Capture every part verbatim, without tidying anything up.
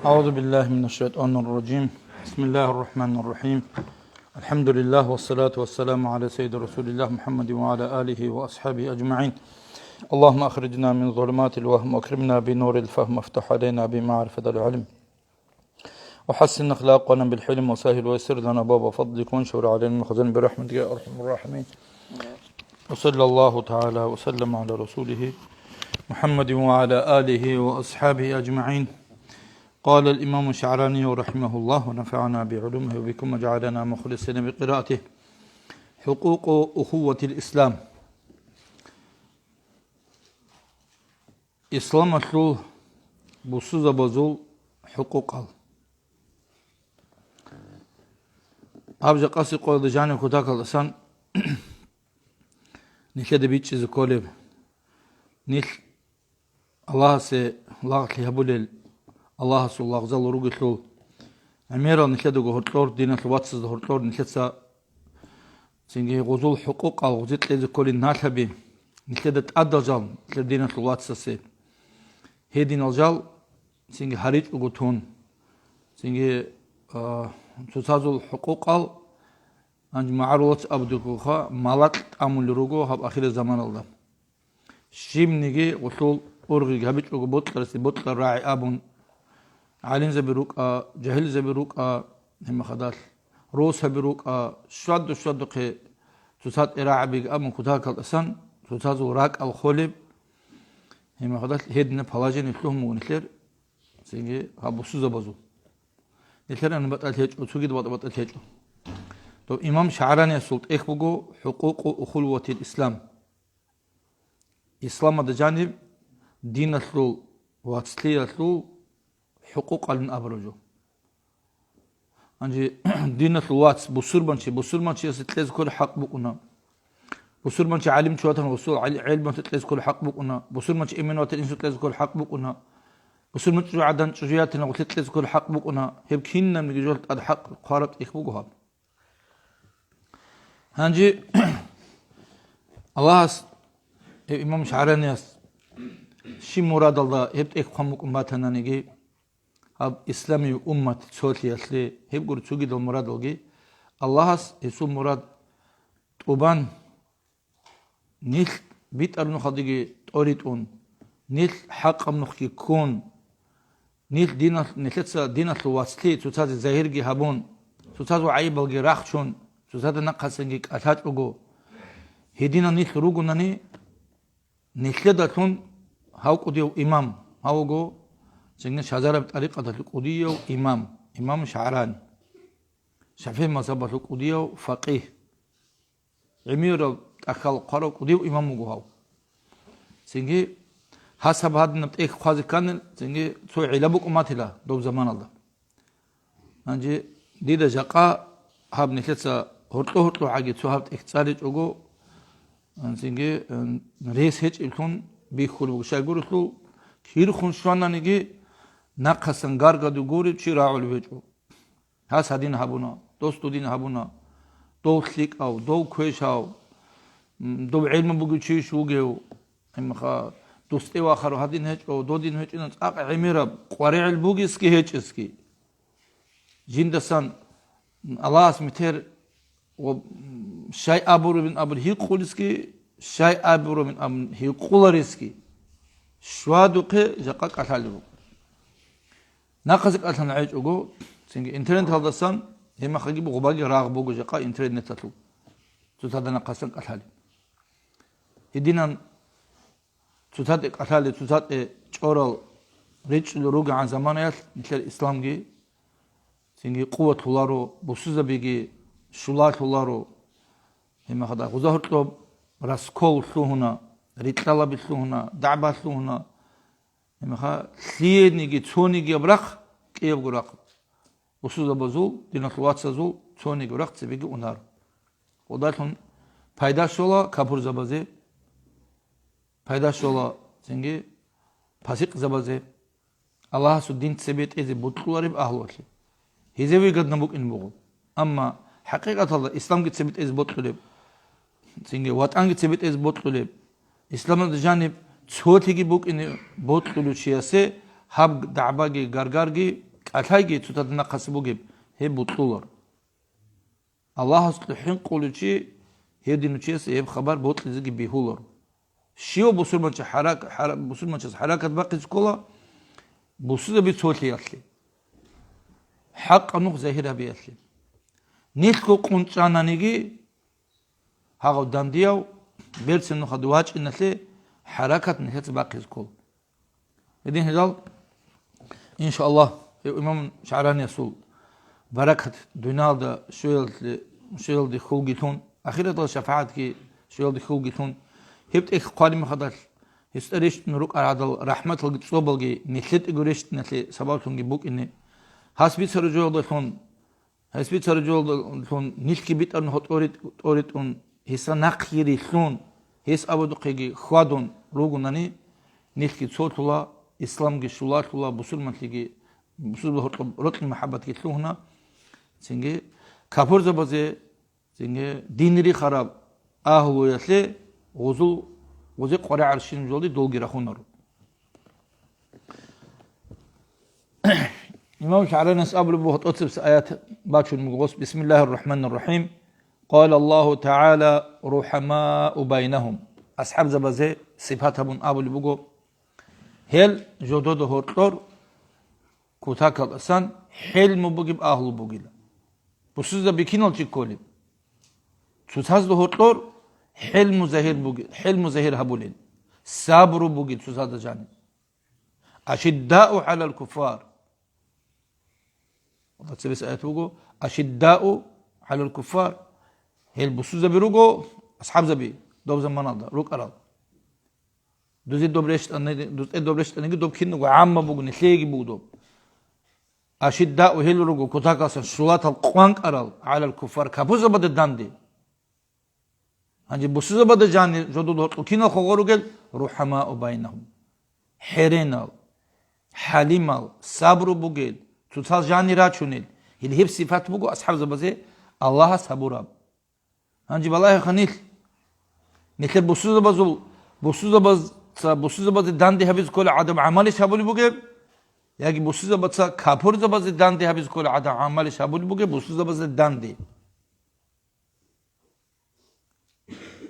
أعوذ بالله من الشيطان الرجيم. بسم الله الرحمن الرحيم. الحمد لله والصلاة والسلام على سيد رسول الله محمد وعلى آله وأصحابه أجمعين. اللهم أخرجنا من ظلمات الوهم وأكرمنا بنور الفهم وافتح علينا بمعرفة العلم وحسن أخلاقنا بالحلم وسهل ويسر لنا باب فضلك وانشر علينا من خزائن برحمتك يا أرحم الراحمين. وصلى الله تعالى وسلم على رسوله محمد وعلى آله وأصحابه أجمعين. قال الإمام الشعراني رحمه الله ونفعنا بعلومه وبكم وجعلنا مخلصين بقراءته. حقوق أخوة الإسلام. Исламалъул бусурбабазул хӀукъукъал. Гьаб жакъасеб къоялда жаниб кутакалдасан нилъеда бичӀчӀизе кколеб, нилъ Аллагьасе лагълъи гьабулел, Аллагьасул лагъзал ругелъул, гӀемерал нилъедаго гьоркьор, диналъул вацазда гьоркьор нилъеца цинги гъузул хӀукъукъал гъузе кьезе кколин налъаби, нилъеда тӀадал жал, нилъер диналъул вацасе. Гьединал жал цинги гьаричӀого тун, цинги, а, цоцазул хӀукъукъал, гьанже магӀарулац абдуккуха, малакь тӀамулел руго гьаб ахират заманалда. Щибниги гъулъул ургъи гьабичӀого бокьарасе бокьараб рагӀи абун, гӀалимзаби рукӀа, жагьилзаби рукӀа, гьебмехалдалъ росаби рукӀа, щваду-щвадухъе цоцазда рагӀабиги абун кутакалдасан, цоцазул ракӀал холеб, гьебмехалдалъ гьединаб положение лъугьун буго нилъер, цинги гьаб бусурбабазул. Нилъер ан батӀалъи гьечӀо, цогидаб батӀа-батӀалъи гьечӀо. Дов имам ШагӀраниясул тӀехь буго: «ХӀукъукъу ухулватил ислам». Исламалда жаниб диналъул вацлъиялъул хӀукъукъалин абураб жо. Гьанже диналъул вац, бусурбанчи, бусурбанчиясе кьезе кколеб хӀакъ букӀуна. Бусурбанчи гӀалимчи ватани, гъусул гӀел-, гӀелмуялъе кьезе кколеб хӀакъ букӀуна. Бусурбанчи эмен ватани, инсуе кьезе кколеб хӀакъ букӀуна. Бусурбан чӀужугӀадан чӀужуялъе гъулъе кьезе кколеб хӀакъ букӀуна. Гьеб кинабниги жоялъ тӀад хӀакъ хъвараб тӀехь буго гьаб. Гьанже Аллагьас, гьев имам ШагӀранияс щиб мурадалда гьеб тӀехь хъван букӀун батананиги, гьаб исламияб уммат цолъиялъе, гьеб гуро цогидал мурадалги, Аллагьас гьесул мурад тӀубан, нилъ битӀараб нухалдеги тӀоритӀун, нилъ хӀакъаб нухги ккун, нилъ диналъ-, нилъеца диналъул вацлъи цоцазе загьирги гьабун, цоцазул гӀайибалги рахчун, цоцазда нахъасанги кӀалъачӀого, гьединал нилъ ругонани, нилъедалъун гьав кӀудияв имам, гьав вуго цинги шазараб тӀарикъаталъул кӀудияв имам, имам ШагӀрани, ШафигӀи мазгьабалъул кӀудияв факъигь. ГӀемерал тӀахьал хъварав кӀудияв имам вуго гьав. Цинги гьас гьаб гьадинаб тӀехь хъвазе кканил, цинги цо гӀилла букӀун батила доб заманалда. Гьанже дида жакъа гьаб нилъеца гьоркьо-гьоркьогӀаги цо гьаб тӀехь цӀаличӀого, цинги, м, рес гьечӀеблъун бихьулеб буго, щайгурелъул кирхун щвананиги, нахъасан гаргадив гурев чи рагӀулев гьечӀо. Гьас гьадин гьабуна, дос дудин гьабуна, дов лъикӀав, дов квешав, м, дов гӀелму бугев чийищ вугев, гьимха, дустӀе вахарав гьадин гьечӀо, додин гьечӀина цӀакъ гӀемераб, къваригӀел бугесги гьечӀесги. Жиндасан Аллагьас метер ва, м, щай абурабин абун гьикъулесги, щай абурабин абун гьикъуларесги, щвадухъе жакъа кӀалъалеб буго. Нахъазе кӀалъан гӀечӀого, цинги интернеталдасан, гьемахаги гъубаги рагъ буго жакъа интернеталъул. Цоцазда нахъасан кӀалъалеб. Гьединан цоцазде кӀалъалел, цоцазде чӀорал речӀчӀулел ругегӀан заманаялъ нилъер исламги цинги къуватлъуларо, бусурбабиги щулалъуларо. Гьемахада гъуза-гьоркьоб раскол лъугьуна, рикьалаби лъугьуна, дагӀба лъугьуна. Гьемаха лъиениги цонигияб рахъ, кӀиябго рахъ. Бусурбабазул, диналъул вацазул цонигияб рахъ цебеги унаро. Гъудалъун пайда щола капурзабазе, пайда щола цинги пасикъзабазе, Аллагьасул дин цебетӀезе бокьулареб агьлуялъе. Гьезие выгодно букӀин буго. Амма хӀакъикъаталда исламги цебетӀезе бокьулеб, цинги ватӀанги цебетӀезе бокьулеб, исламалда жаниб цолъиги букӀине бокьулев чиясе гьаб дагӀбаги гаргарги кӀалъайги цоцазда нахъаса бугеб, гьеб бокьулар. Аллагьасда хӀинкъулев чи, гьединав чиясе гьеб хабар бокьизеги бегьулар. Щив бусурманчи хӀарак-, хӀара-, бусурманчас хӀаракат бахъизе ккола, бусурбаби цолъиялъе, хӀакъа нух загьир гьабиялъе. Нилъго къунчӀананиги, гьагъав дандияв берцин нухада вачӀиналъе хӀаракат нилъеца бахъизе ккола. Гьедин гьедал, иншааллагь, гьев имам ШагӀраниясул баракат дуниялда щвеялде, щвеялде хьулги лъун, ахираталда шафагӀатги щвеялде хьулги лъун, гьеб тӀехь хъвалеб мехалдалъ, гьесда рещтӀун рукӀарал гӀадал рахӀматалги цӀобалги нилъетӀего рещтӀиналъе сабаблъунги букӀине. Гьас бицараб жоялдалъун Гьес бицараб жоялдалъун нилъги битӀараб гьоркьоб ритӀ-, тӀоритӀун, гьесда нахъги рилълъун, гьес абадухъеги хьвадун ругонани, нилъги цолъула, исламги щулалъула, бусурманлъиги, бусурбабазда гьоркьоб рокьи мухӀаббатги лъугьуна, цинги капурзабазе, цинги дин рихараб агьлуялъе гъузул, гъузе къваригӀарабщинаб жоялде долги рахунаро. Имам ШагӀранияс абулеб буго, тӀоцебесеб аят бачун буго гъос: «Бисмиллагьир рахӀманир рахӀим. Къала Аллагьу тагӀала: рухӀамау байнагьум». АсхӀабзабазе сипат гьабун абулеб буго: гьел жодода гьоркьор кутакалдасан хӀелму бугеб агьлу бугила. Бусурбаби кинал чи кколеб? Цоцазда гьоркьор хӀелму загьир буги-, хӀелму загьир гьабулел, сабру бугел цоцазда жаниб. Ашиддау гӀалал куффар. Аллагьасул аят буго, ашиддау гӀалал куффар. Гьел бусурбаби руго, асхӀабзаби, доб заманалда рукӀарал. Дузе доб рещтӀани-, дузде доб рещтӀаниги доб киналго гӀамма буго, нилъееги буго доб. Ашиддау гьел руго кутакалдасан щулатал къванкӀарал гӀалал куффар, капурзабада данде. Гьанже бусурбабазда жанир жодода гьоркьор кинал хъугъа ругел? РухӀамау байнагьум. ХӀеренал, хӀалимал, сабру бугел, цоцал жанир рачунел. Гьел гьеб сипат буго асхӀабзабазе Аллагьас гьабураб. Гьанже балагьеха нилъ. Нилъер бусурбабазул, бусурбабаз-, ца-, бусурбабазде данде гьабизе кколел гӀадаб гӀамалищ гьабулеб бугеб? Яги бусурбабаца капурзабазде данде гьабизе кколел гӀадаб гӀамалищ гьабулеб бугеб бусурбабазде данде?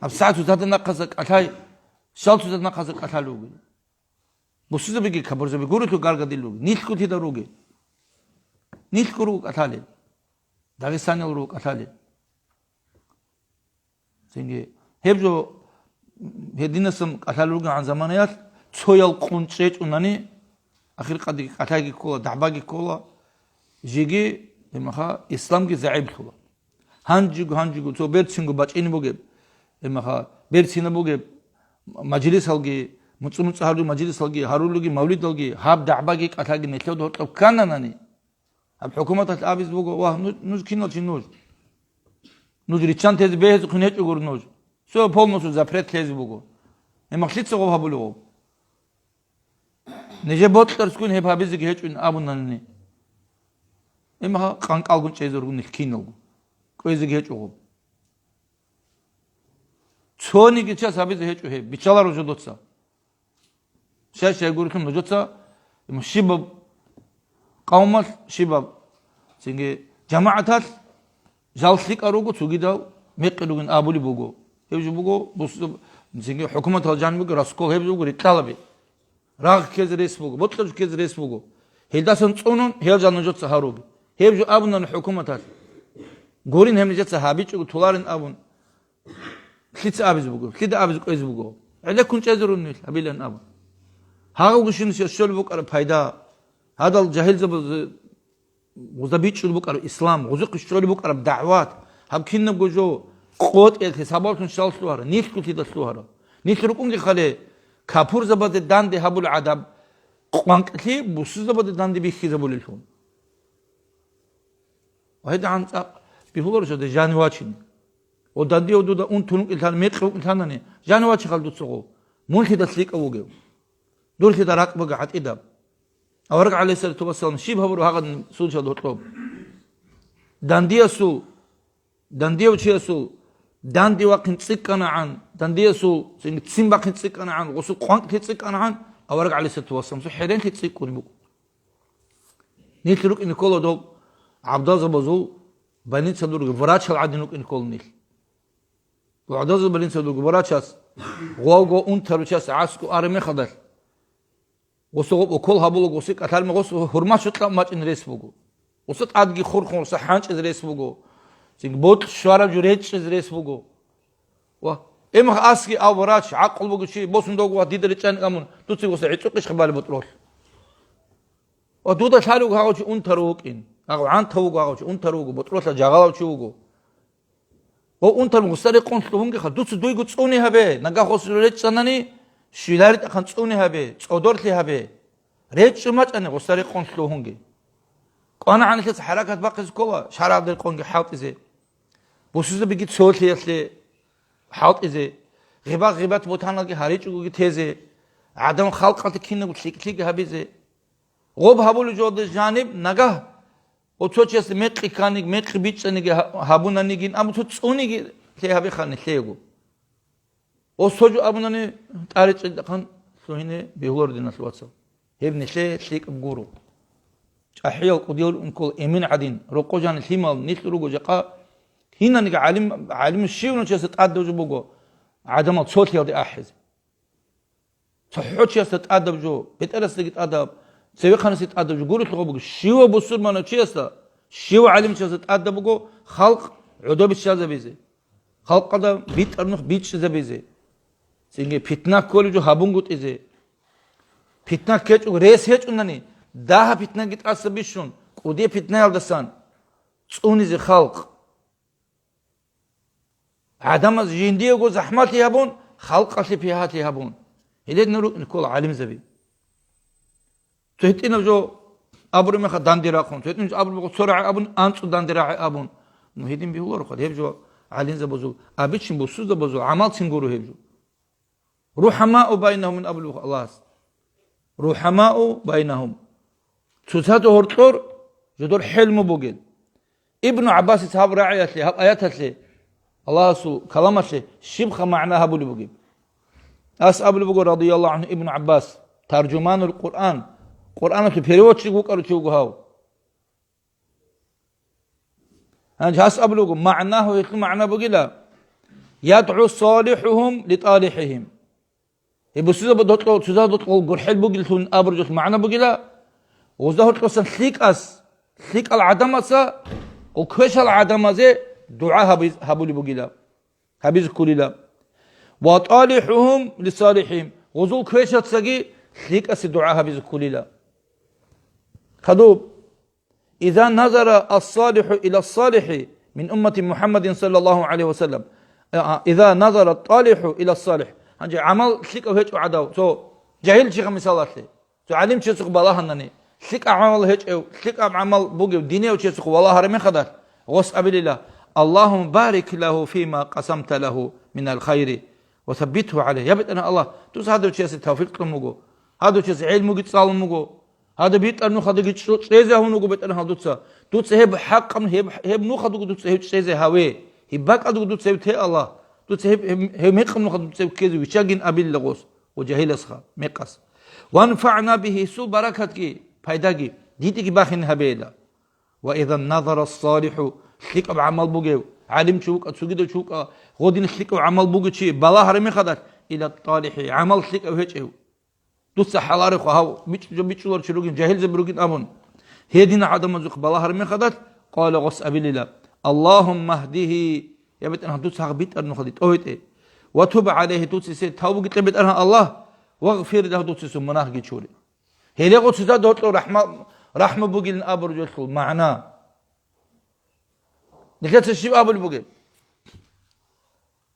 ГьабсагӀат цоцазда нахъаса кӀалъай, щал цоцазда нахъаса кӀалъалев вугел. Бусурбабиги капурзаби гурелъул гаргадулел ругел. Нилъго лъида ругел? Нилъго руго кӀалъалел. Дагъистанил руго кӀалъалел. Цинги гьеб жо гьединасан кӀалъалел ругелгӀан заманаялъ цоял къунчӀ чӀечӀунани, ахиркъадги кӀалъайги ккола, дагӀбаги ккола, жеги, гьебмаха, исламги загӀиплъула. Гьанжего, гьанжего цо берцинго бачӀине бугеб, гьебмаха, берцинаб бугеб мажлисалги, муцӀа-муцӀа гьарулел мажлисалги, гьарулелги мавлидалги, гьаб дагӀбаги кӀалъайги нилъеда гьоркьоб ккананани, гьаб хӀукуматалъ абизе буго: «Вагь, ну-, нуж кинал чи нуж? Нуж риччан тезе бегьизехъин гьечӀогури нуж. Все, полностью запрет лъезе буго». Гьебмаха лъица гъоб гьабулев гъоб? Нижер бокьарасгун гьеб гьабизеги гьечӀин абунани. Гьебмаха къанкӀалгун чӀезе руго нилъ киналго. КӀвезеги гьечӀо гъоб. Цониги час гьабизе гьечӀо гьеб. Биччаларо жодоца. Щай-щай гурелъул нужеца, м, щибаб къавмалъ, щибаб цинги жамагӀаталъ жал лъикӀал руго, цогидал мекъи ругин абулеб буго. Гьеб жо буго, бус-, цинги хӀукуматалъ жаниб буго раскол, гьеб жо буго рикьалаби. Рагъ ккезе рес буго, бокьараб ккезе рес буго. Гьелдасан цӀунун гьел жал нужеца гьаруби. Гьеб жо абунани хӀукуматалъ. Гурин гьеб нижеца гьабичӀого толарин абун. Лъица абизе буго? Лъида абизе кӀвезе буго? ГӀелеккун чӀезе руго нилъ гьабилан абун. Гьагъабго щинасеб щолеб букӀараб пайда, гьадал жагьилзабазе гъузда бичӀчӀулеб букӀараб ислам, гъузухъе щолеб букӀараб дагӀват, гьаб кинабго жо къотӀиялъе сабаблъун щал лъугьара, нилъго лъида лъугьара? Нилъ рукӀунги хъале, капурзабазде данде гьабулел гӀадаб къванкълъи бусурбабазде данде бихьизабулеллъун. Ва гьедигӀан цӀакъ бихьуларо жо дие жанив вачине. О, дандие дуда унтун вукӀинлъан, мекъи вукӀинлъанани, жанив вачи хал дуца гъо. Мун лъидалъ лъикӀав вугев? Дур лъида ракӀ бугеб гӀатӀидаб? Авараг гӀалайгьиссалату вассалам щиб гьабураб гьагъадин сунжал гьоркьоб? Дандиясул, дандияв чиясул данде вахъин цӀикӀкӀанагӀан, дандиясул цин бахъин цӀикӀкӀанагӀан, гъусул къванкълъи цӀикӀкӀанагӀан, авараг гӀалайгьиссалату вассаламасул хӀеренлъи цӀикӀкӀунеб буго. Нилъ рукӀине ккола доб гӀабдалзабазул больницадурги врачал гӀадин рукӀине ккола нилъ. ГӀабдалзабазул больницадурги врачас гъовго унтаручияс гӀаскӀу араб мехалдалъ, гъосда гъоб укол гьабулаго, гъосе кӀалъалеб мехалъ гъос гьурмат щутӀлъаб мачӀин рес буго. Гъосда тӀадги хурхун, гъосда хӀанчӀизе рес буго. Цинги бокьулъ щвараб жо речӀчӀизе рес буго. Ва, эмха асги ав врач, гӀакълу бугев чи, босун довго ва дида речӀчӀани амун, дуца гъосда гӀицӀухъищха балеб ботӀролъ? Ва дуда лъалев гьав чи унтарав вукӀин. Гьав гӀантав вуго, гьав чи унтарав вуго, ботӀролъа жагъалав чи вуго. Ва унтарав гъусда рекъон лъугьунгеха, дуца дуйго цӀуни гьабе, нагагь гъос речӀчӀанани, щвеларитӀахъан цӀуни гьабе, цӀодорлъи гьабе. РечӀчӀун бачӀани гъусда рекъон лъугьунге. КӀванагӀанилъеца хӀаракат бахъизе ккола, шаргӀалда рекъонги хӀалтӀизе. Бусурбабиги цолъиялъе хӀалтӀизе, гъиба-гъибат бутаналги гьаричӀогоги тезе, гӀадам халкъалда кинабго лъикӀлъиги гьабизе. Гъоб гьабулеб жоялда жаниб нагагь, ва цо чиясда мекъи кканиги, мекъи бичӀчӀаниги гьа-, гьабунанигин, амма цо цӀуниги лъе гьабихъани лъего. Ва цо жо абунани, тӀаричӀел тӀахъан лъугьине бегьуларо, диналъ вацал. Гьеб нилъее лъикӀаб гуро. ЧӀахӀиял кӀудиял рукӀун ккола эмин гӀадин, рокъо жанир лъимал нилъ руго жакъа, кинаниги гӀалим, гӀалим щивав чиясда тӀадаб жо буго гӀадамал цолъиялде ахӀизе. ЦохӀо чиясда тӀадаб жо, бетӀерасдаги тӀадаб, цевехъанасдаги тӀадаб жо гурелъул гъо буго, щивав бусурманав чиясда, щивав гӀалимчиясда тӀадаб буго халкъ гӀодобе щвезабизе, халкъалда битӀараб нух бичӀчӀизабизе. Цинги питна кколеб жо гьабунгутӀизе. Питна ккечӀого рес гьечӀунани, дагьаб питнаги тӀаса бищун, кӀудияб питнаялдасан цӀунизе халкъ. ГӀадамаз жиндиего захӀмалъи гьабун, халкъалъе пигьалъи гьабун. Гьеледин рукӀин ккола гӀалимзаби. Цо гьитӀинаб жо абураб мехалъ данде рахъун, цо гьитӀинаб жо абураб мехалъ цо рагӀи абун, анцӀго данде рагӀи абун. Ну, гьедин бегьуларо хъал гьеб жо гӀалимзабазул, абичӀин бусурзабазул гӀамал цин гуро гьеб жо. «РухӀамау байнагьум» абулеб Аллагьас. «РухӀамау байнагьум». Цоцазда гьоркьор жодор хӀелму бугел. Ибну ГӀаббасица гьаб рагӀиялъе, гьаб аяталъе Аллагьасул каламалъе щибха магӀна гьабулеб бугеб? Ас абулеб буго, радияллагьу гӀангьу, Ибну ГӀаббас, таржуманул Къуръан, Къуръаналъул переводчик вукӀарав чи вуго гьав. Гьанже гьас абулеб буго, магӀнагьу, гьелъул магӀна бугила: «ЯдгӀу салихӀухум ли талихӀихим». Гьеб бусурзаба докьо-, цуза докьол гурхӀел бугеллъун абуралъул магӀна бугила, гъузда гьоркьосан лъикӀас, лъикӀал гӀадамаца гъо квешал гӀадамазе дугӀа гьабиз-, гьабулеб бугила, гьабизе кколила. «Ва талихӀухум лисалихӀихим», гъузул квешацаги лъикӀасе дугӀа гьабизе кколила. Хадуб. «Иза назара ас-салихӀу ила салихӀи мин уммати МухӀаммадин саллаллагьу гӀалайгьи ва саллам». А, а, «Иза назара ат-талихӀу ила салихӀ». Гьанже гӀамал лъикӀав гьечӀев гӀадав, цо жагьил чиха мисалалъе, цо гӀалимчиясухъ балагьанани, лъикӀаб гӀамал гьечӀев, лъикӀаб гӀамал бугев динияв чиясухъ валагьараб мехалдалъ, гъос абилила: «Аллагьумма барик лагьу фима къасамта лагьу минал хайри ва саббитгьу гӀалайгь». Я БетӀергьан Аллагь, дуца гьадав чиясе тавфикъ кьун буго, гьадав чиясе гӀелмуги цӀалун буго, гьадаб битӀараб нух гьадиги чӀу-, чӀезе гьавун вуго, БетӀергьан, дуца. Дуца гьеб хӀакъаб, гьеб, гьеб нух гьадуго дуца гьеб чӀезе гьаве. Гьеб бакӀалдуго дуца гьеб те, Аллагь. Дуца гьеб, гьеб, гьеб мекъаб нух гьадуго дуца гьеб ккезе виччагин абилла гъос ва жагьиласха мекъас. «ВанфагӀна бигьи», гьесул баракатги, пайдаги дидеги бахине гьабейила. «Ва иза назара ас-салихӀу», лъикӀаб гӀамал бугев, гӀалимчи вукӀа, цогидав чи вукӀа, гъодин лъикӀав гӀамал бугев чи балагьараб мехалдалъ, «ила ат-талихӀи», гӀамал лъикӀав гьечӀев. Дуца хӀаларехъо гьав, бичӀ-, бичӀчӀуларчи ругин, жагьилзаби ругин абун. Гьедин гӀадамазухъ балагьараб мехалдалъ, къала гъос абилила: «Аллагьумма гьдигьи», я БетӀергьан, дуца гьагъ битӀараб нух гьадин тӀогьитӀе. «Ва туб гӀалайгьи», дуца гьесие тавбуги кье, БетӀергьан Аллагь, «вагъфир лагьу», дуца гьесул мунагьги чуре. Гьеле гъоцизда докьо рахӀма-, рахӀму бугилин абуралъул магӀна. Нилъеца щиб абулеб бугеб?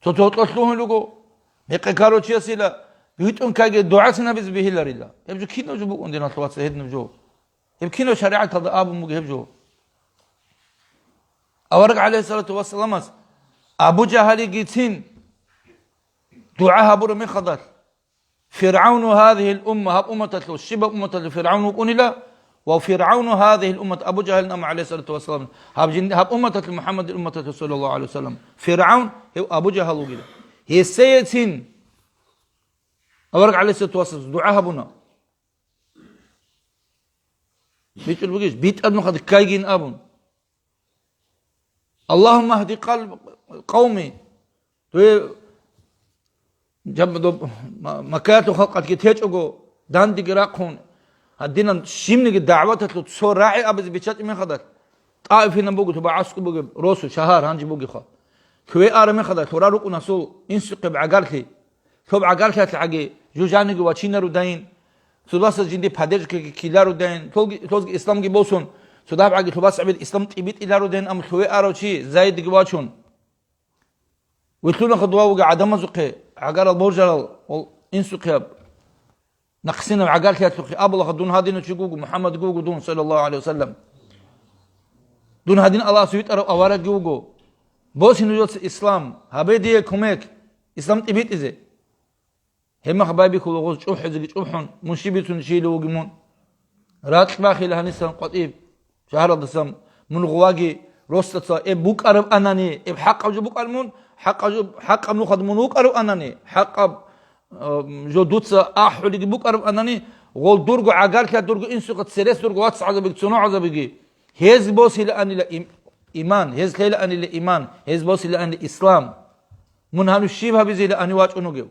Цо-цо гьоркьор лъугьун руго, мекъи ккарав чиясила, битӀун ккаги дугӀацин гьабизе бегьиларила. Гьеб жо кинаб жо букӀун, диналъул вацал, гьединаб жо? Гьеб кинаб шаригӀаталда абун буго гьеб жо? Авараг гӀалайгьиссалату вассаламас Абу Жагьалигицин дугӀа гьабураб мехалдалъ, «ФиргӀавну гьазигьил умма», гьаб умматалъул, щибаб умматалъул ФиргӀавн вукӀунила, ва «фиргӀавну гьазигьил уммат», Абу Жагьилин амма, гӀалайгьиссалату вассалам, гьаб жин-, гьаб умматалъул, МухӀаммадил умматалъул, саллаллагьу гӀалайгьи вассалам, ФиргӀавн, гьев Абу Жагьал вугила. Гьесейецин авараг, гӀалайгьиссалату вассалам, дугӀа гьабуна. БитӀун бугищ? БитӀараб нухалъ ккайгин абун. Аллагьумма гьди къал-, къавми. Дуе жаб-, доб-, ма-, Маккаялъул халкъалъги течӀого, дандеги рахъун, гьадинан щибниги дагӀваталъул цо рагӀи абизе биччачӀеб мехалдалъ, ТӀаифинаб буго, туба аскӀоб бугеб росу, шагьар гьанже бугеха. Лъугье араб мехалдалъ лъура рукӀун асул инсухъеб гӀагарлъи. Лъоб гӀагарлъиялъагӀаги жужаниги вачинарудайин, цолъаса жинде поддержкаги ккеларудайин, цолги, цолги исламги босун, цо дагьабгӀаги лъубасабил ислам тӀибитӀиларудайин, амма лъугье арав чи Зайдги вачун. Вилълъунаха дова вугев гӀадамазухъе гӀагарал боржарал ва инсухъе аб. Нахъсинаб гӀагарлъиялъухъе абулаха, дун гьадинав чи вуго, МухӀаммадги вуго дун, саллаллагьу гӀалайгьи вассалам. Дун гьадин Аллагьас витӀарав аварагги вуго. Босе нужеца ислам, гьабе дие кумек, ислам тӀибитӀизе. Гьебмах байбихьула гъоз чӀухӀизеги чӀухӀун, мун щиб бицунев чийилев вугев мун. Ракь бахила гьанисан къватӀиб шагьаралдасан, мун гъуваги росаца, эб букӀараб анани, эб хӀакъаб жо букӀан мун, хӀакъаб жо, хӀакъаб нухалда мун вукӀараб анани, хӀакъаб, э, жо дуца ахӀулеги букӀараб анани, гъол дурго гӀагарлъа, дурго инсухъа церес дурго вацгӀазабиги, цунагӀазабиги, гьез босилаанила им-, иман, гьез лъелаанила иман, гьез босилаанила ислам. Мун гьанив щиб гьабизилаани вачӀун вугев?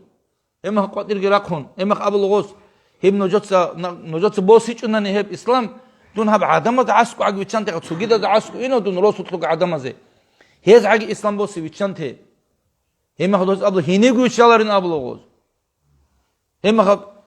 Гьебмах къватӀирги рахъун, гьебмах абула гъос, гьеб нужеца, на-, нужеца босичӀунани гьеб ислам, дун гьаб гӀадамазда аскӀогӀаги виччанте, цогидазда аскӀо инав дун росулъго гӀадамазе. ГьезгӀаги ислам босе виччанте. Гьебмах дос абула, гьенибго виччаларин абула гъос. Гьебмах гьаб